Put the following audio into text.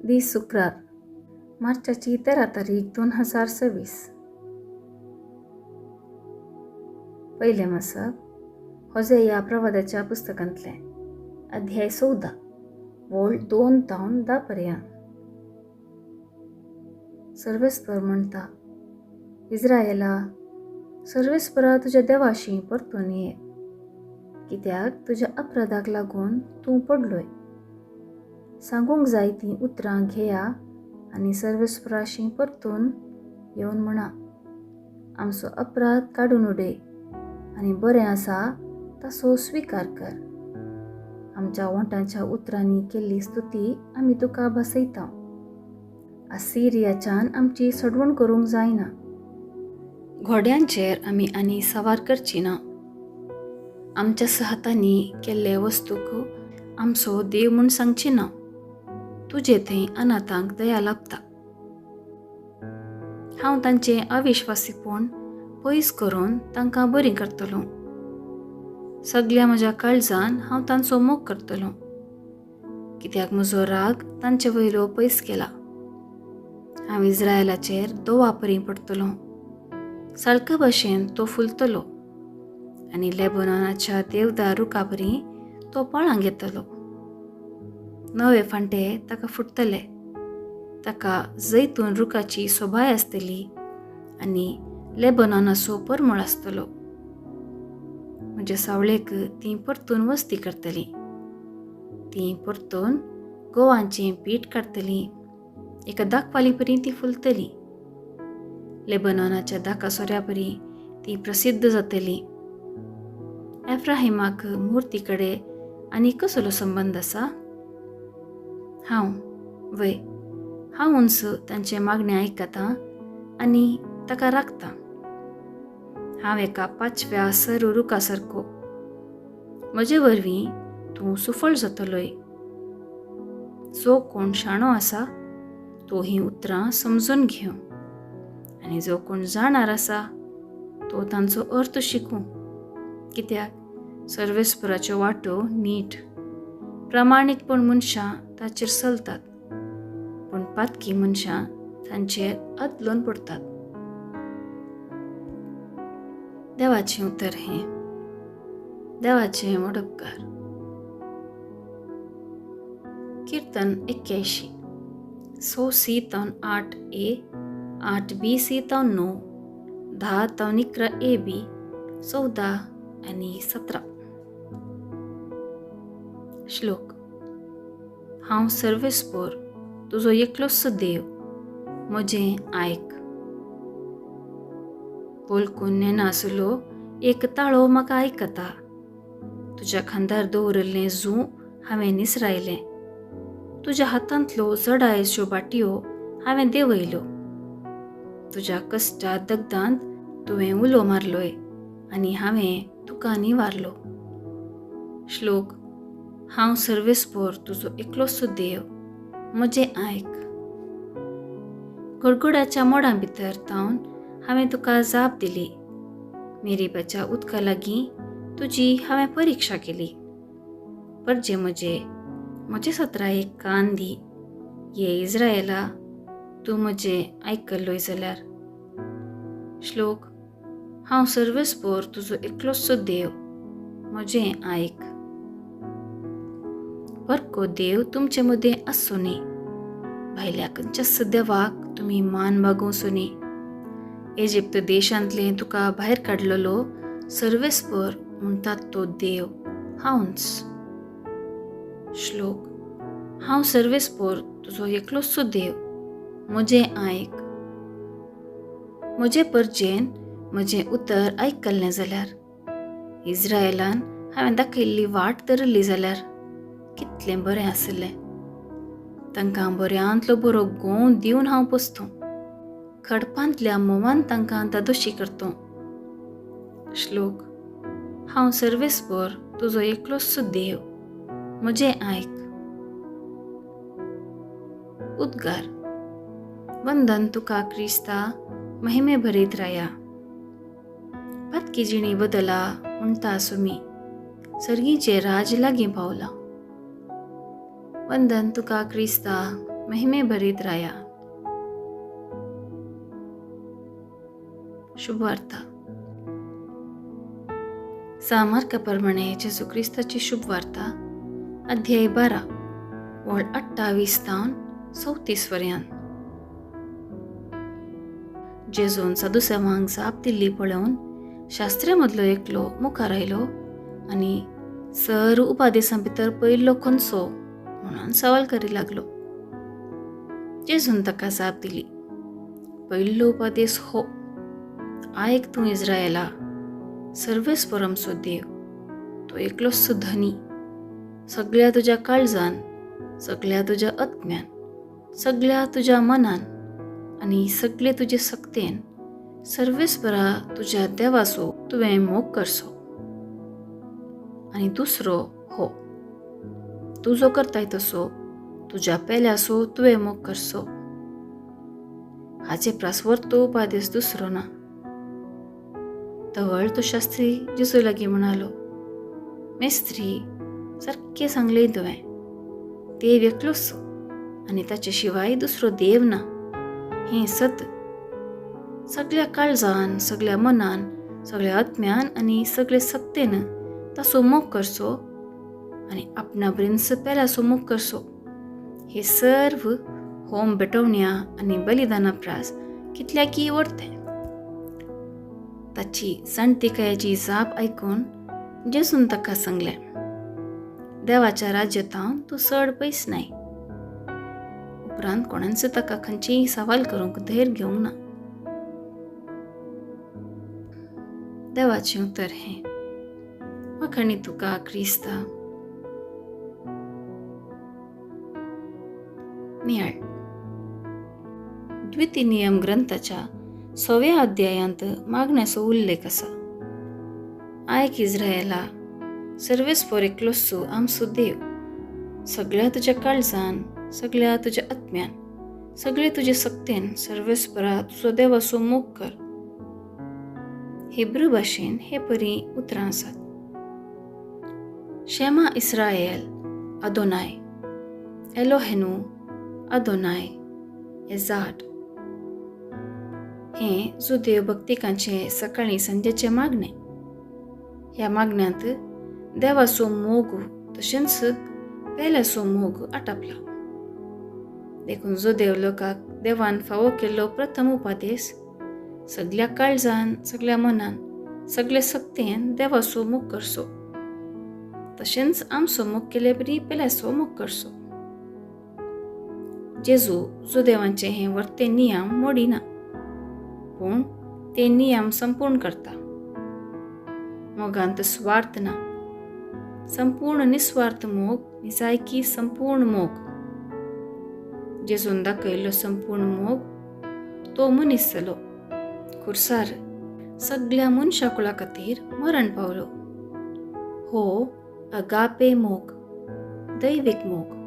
दीस शुक्रार, मार्चाची 13 तारीख 2026. पयलें वाचप होजेया प्रवादाच्या पुस्तकांतलें, अध्याय 14, वोळ 2 तावन 10 पर्यंत. सर्वेस्पर म्हणटा, इज्रायला, सर्वेस्परा तुज्या देवाशी परतून ये, कित्याक तुज्या अपराधाक लागून तूं पडलोय. सांगूंक जाय तीं उतरां घेया आनी सर्वेस्पराशी परतून येवन म्हणा, आमचो अपराध काडून उडय आनी बरें आसा ताचो स्विकार कर. आमच्या ओंठांच्या उतरांनी केल्ली स्तुती आमी तुका भासयता. असिरियाच्यान आमची सडवण करूंक जायना. घोड्यांचेर आमी आनी सवार करची ना. आमच्या हातांनी केल्ले वस्तूक आमचो देव म्हूण सांगची ना. तुजे थंय अनाथांक दया लाभता. हांव तांचें अविश्वासीपण पयस करून तांकां बरीं करतलो. सगल्या म्हज्या काळजान हांव तांचो मोग करतलो, कित्याक म्हजो राग तांचे वयलो पयस केला. हांव इज्रायलाचेर दोवा परी पडटलो, साळका भशेन तो फुलतलो आनी लेबनॉनाच्या देवदार रुखा परी तो पाळां घेतलो. नवे फांटे ताका फुट्टले, ताका जैतून रुखाची सोबाय आसतली आनी लेबनॉनाचो परमळ आसतलो. म्हज्या सावळेक तीं परतून वस्ती करतलीं, तीं परतून गोवांचें पीठ काडटलीं, एका दाखवाली परी ती फुलतली. लेबनॉनाच्या दाका सोऱ्या परी ती प्रसिद्ध जातली. एफ्राहिमाक मुर्ती कडेन आनी कसलो संबंद आसा? हांव वय हांव उंच तांचें मागणें आयकतां आनी ताका राखतां. हांव एका पांचव्या सरू रुखा सारको, म्हजे वरवीं तूं सुफळ जातलोय. जो कोण शाणो आसा तो हीं उतरां समजून घेवं आनी जो कोण जाणार आसा तो तांचो अर्थ शिकूं, कित्याक सर्वेस्पराच्यो वाटो नीट, प्रामाणीकपण मनशां ताचेर चलतात, पूण पातकी मनशां तांचेर आदलोन पडटात. देवाचें उतर हें. देवाचें वडपकार. किर्तन 81, 6 C तावन 8 A, 8 B C तावन 9, 10 तावन 11 A B, 14 आनी 17. श्लोक. हांव सर्वेस्पोर तुजो एकलोच देव, म्हजें आयक. बोलकून नेनासलो एक ताळो म्हाका आयकता. तुज्या खांदार दवरिल्लें जूं हांवें निसरायलें, तुज्या हातांतलो जडायच्यो बाटयो हांवें देंवयल्यो. तुज्या कश्टा दगदांत तुवें उलो मारलोय आनी हांवें तुका निवारलो. श्लोक. हांव सर्वेस्पोर तुजो एकलोच देव, म्हजें आयक. गडगडाच्या मोडां भितर तावन हांवें तुका जाप दिली, मेरीबाच्या उदका लागीं तुजी हांवें परिक्षा केली. परजे म्हजे म्हजे सत्रायेक कान दी, ये इज्रायला, तूं म्हजें आयकल्लोय जाल्यार. श्लोक. हांव सर्वेस्पोर तुजो एकलोच देव, म्हजें आयक. परको देव तुमचे मदें आसचो न्ही, भायल्या खंयच्याच देवाक तुमी मान बागोवचो न्ही. इजिप्त देशांतलें तुका भायर काडलेलो सर्वेस्पर म्हणटात तो देव हांवच. श्लोक. हांव सर्वेस्पोर तुजो एकलोच देव, म्हजें आयक. म्हजे परजेन म्हजें उतर आयकल्लें जाल्यार, इज्रायलान हांवें दाखयल्ली वाट धरिल्ली जाल्यार कितलें बरें आशिल्लें. तांकां बऱ्यांतलो बरो गोंव दिवन हांव पोसतों, खडपांतल्या म्होंवान तांकां दादोशी करतों. श्लोक. हांव सर्वेस्पोर तुजो एकलोच देव, म्हजें आयक. उद्गार. वंदन तुका क्रिस्ता, महिमे भरीत राया. पातकी जिणी बदला म्हणटा आसुमी, सर्गीचें राज लागीं पावलां. वंदन तुका क्रिस्ता, महिमे भरीत राया. शुभवार्ता. सामार्का प्रमाणे जेजू क्रिस्ताची शुभवार्ता, अध्याय 12, वळ 28 तावन 34 पर्यंत. जेजून सादुसेवांक जाप दिल्ली पळोवन शास्त्र्या मदलो एकलो मुखार आयलो आनी सर उपादेसां भितर पयलो खंयचो म्हणून सवाल करी लागलो. जेजून ताका जाप दिली, पयलो उपादेस हो, आयक तूं इज्रायला, सर्वेस्पर आमचो देव, तो एकलोच धनी. सगळ्या तुज्या काळजान, सगळ्या तुज्या आत्म्यान, सगळ्या तुज्या मनान आनी सगळे तुजे सक्तेन सर्वेस्परा तुज्या देवाचो तुवें मोग करचो. आनी दुसरो हो, तुजो करताय तसो तुज्या पेल्यासो तुवें मोग करचो. हाचे प्रासवर तो उपादेस दुसरो ना. तवळ तो शास्त्री जेजू लागीं म्हणालो, मेस्त्री, सारकें सांगलें तुवें, देव एकलोच आनी ताचे शिवाय दुसरो देव ना, हें सत. सगळ्या काळजान, सगळ्या मनान, सगळ्या आत्म्यान आनी सगळे सक्तेन ताचो मोग करचो आनी आपणा ब्रिन्स पेल्याचो मोग करचो. हे सर्व होम भेटवण्या आनी बलिदाना प्रास कितल्याकी व्हरतें. ताची जाणतिकायेची जाप आयकून जेजून ताका सांगलें, देवाच्या राज्यतावन तूं चड पयस नाय. उपरांत कोणांच ताका खंयचीय सवाल करूंक धैर्य घेवंक ना. देवाचें उतर हें. वाखाणी तुका क्रिस्ता. नियाळ. द्वितीय नियम ग्रंथाच्या 6व्या अध्यायांत मागण्याचो उल्लेख आसा. आयक इज्रायला, सर्वेस्पर एकलोच आमचो देव. सगळ्या तुज्या काळजान, सगळ्या तुज्या आत्म्यान, सगळे तुजे सक्तेन सर्वेस्परा तुजो देवाचो मोग कर. हिब्रू भाशेन हे परी उतरां आसात. शेमा इस्रायल अदोनाय एलोहेनू अदोनाय एजाट. हें जुदेव भक्तिकांचें सकाळीं सांजेचें मागणें. ह्या मागण्यांत देवाचो मोग तशेंच पेल्याचो मोग आटापला. देखून जुदेव लोकांक देवान फावो केल्लो प्रथम उपादेस सगळ्या काळजान, सगळ्या मनान, सगळे सक्तेन देवाचो मोग करचो, तशेंच आमचो मोग केले बरी पेल्याचो मोग करचो. जेजू जुदेवांचे हे वर्ते नियम मोडिना, पूण ते नियम संपूर्ण करता. मोगांत स्वार्थ ना. संपूर्ण निस्वार्थ मोग निजायकी संपूर्ण मोग. जेजून दाखयल्लो संपूर्ण मोग तो मनीस जालो, खुर्सार सगळ्या मनशा कुळा खातीर मरण पावलो. हो अगापे मोग, दैवीक मोग.